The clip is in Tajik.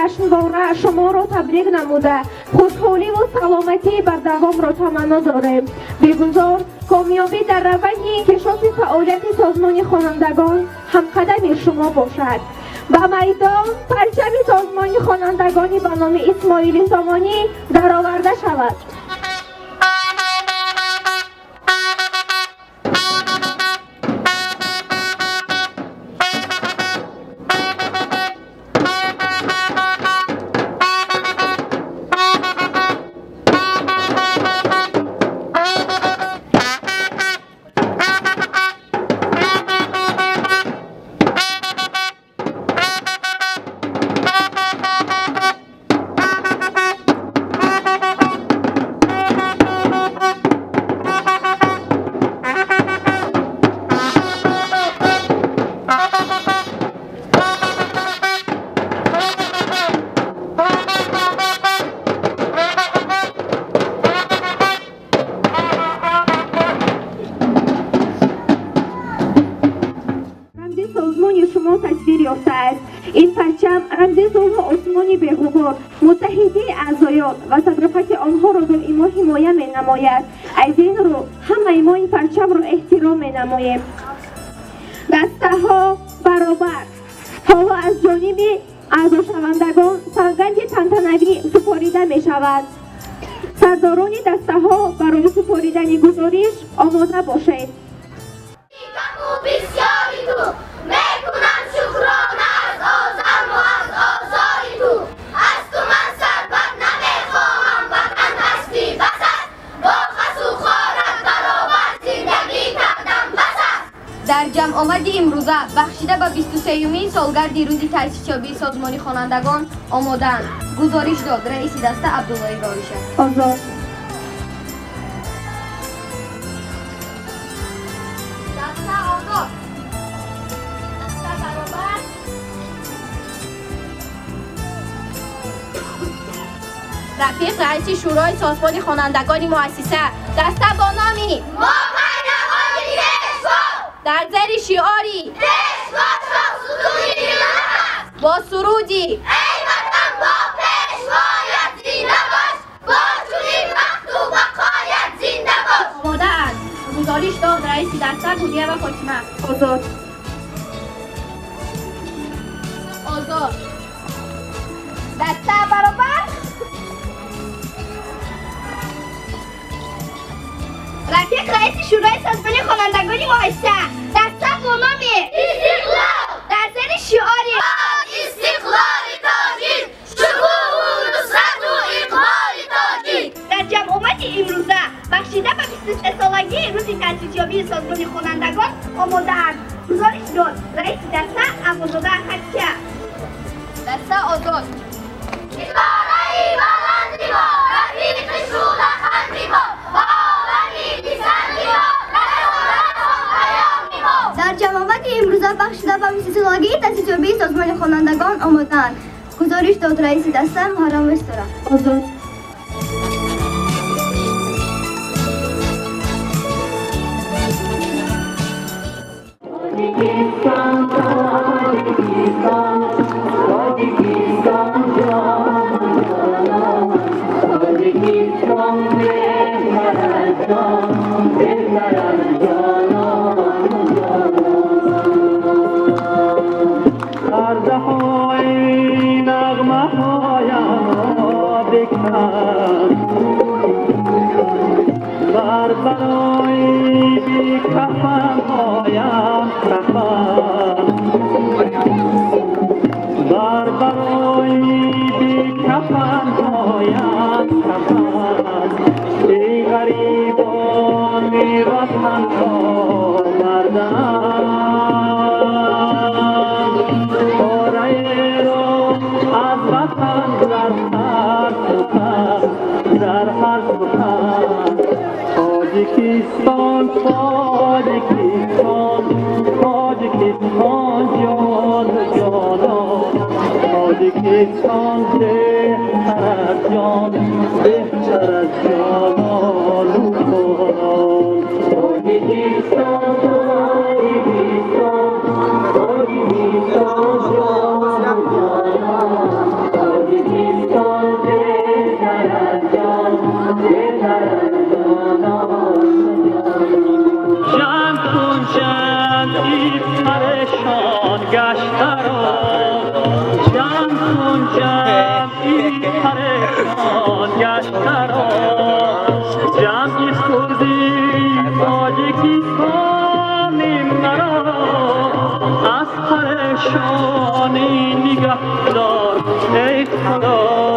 Ҷашнвора шуморо табрик намуда, хушҳоливу саломатии бардавомро таманно дорем. Бигузор комёбӣ дар раванди инкишофи фаъолияти созмони хонандагон ҳамқадами шумо бошад. Ба майдон парчами созмони хонандагони ба номи Исмоили Сомонӣ дароварда шавад. Рамзи созмони шумо тасвир ёфтааст. Ин парчам рамзи сулҳу осмони беғубор, муттаҳидии аъзоён ва садоқати онҳоро доимо ҳимоя менамояд. Аз ин рӯ ҳамаи мо ин парчамро эҳтиром менамоем. Дастаҳо баробар. Ҳоло аз ҷониби аъзошавандагон савганди тантанавӣ супорида мешавад. Сардорони дастаҳо барои супоридани гузориш омода бошед. Каму бисёри ту мекунам шукрона аз озаму аз озори ту. Аз ту ман сарбат намехоҳам, ватан ҳастӣ бас аст. Бо хасу хорат баробар зиндагӣ кардам бас аст. Дар ҷамъомади имрӯза бахшида ба 23-юмин солгарди рӯзи таъсисёбии созмони хонандагон омодаанд. Гузориш дод раиси даста Абдуллоева Оиша. Озод. Даста озод. Даста баробар. Рафиқ раиси шӯрои созмони хонандагони муассиса. Даста бо номи Мо пайравони Пешво, дар зери шиори Пешво шоҳсутуни миллат аст. Бо суруди Эй ватан бо пешвоят зинда бош, бо чунин бахту бақоят зинда бош. Омодаанд. Гузориш дод раиси даста Гулиява Фотима. Озод. Озод. Даста баробар. Рафиқ раиси шӯрои созмони хонандагони муассиса. Даста бо номи Истиқлол, дар зери шиори истиқлоли тоҷик, шукӯҳу нусрату иқболи тоҷик. Дар ҷамъомади имрӯза бахшида ба 23-солагии рӯзи таъсисёбии созмони хонандагон омодаанд. Гузориш дод раиси даста Абузода Хатича. Даста озод. Ситораи баланди мо, рафиқи шӯлаханди мо, ба олами писанди мо, расон паёми мо. Дар ҷамъомади имрӯза бахшида ба 23-солагии таъсисёбии созмони хонандагон омодаанд. Гузориш дод раиси даста Муҳаррам Вестора. Озод. Тоҷикистон, Тоҷикистон, Тоҷикистон, ҷон, ҷонон, Тоҷикистон беҳтар аз ҷон, беҳтар аз ҷонон, ҷонон. Пардеҳои нағмаҳоямро бикан, бар барои бикафанҳоям кафан, бар барои бикафанҳоям кафан, эй ғарибони ватанро мардам, пораеро аз ватан дар ҳар сухан, дар ҳар сухан. Тоҷикистон, Тоҷикистон, Тоҷикистон, ҷон, ҷонон, Тоҷикистон беҳтар аз ҷон, беҳтар аз ҷонону ҷонон. Тоҷикистон, Тоҷикистон, Тоҷикистон, ҷон, ҷонон, гаштаро, ҷамъи хурди тоҷикистони маро аз парешонӣ нигаҳдор, эй Худо.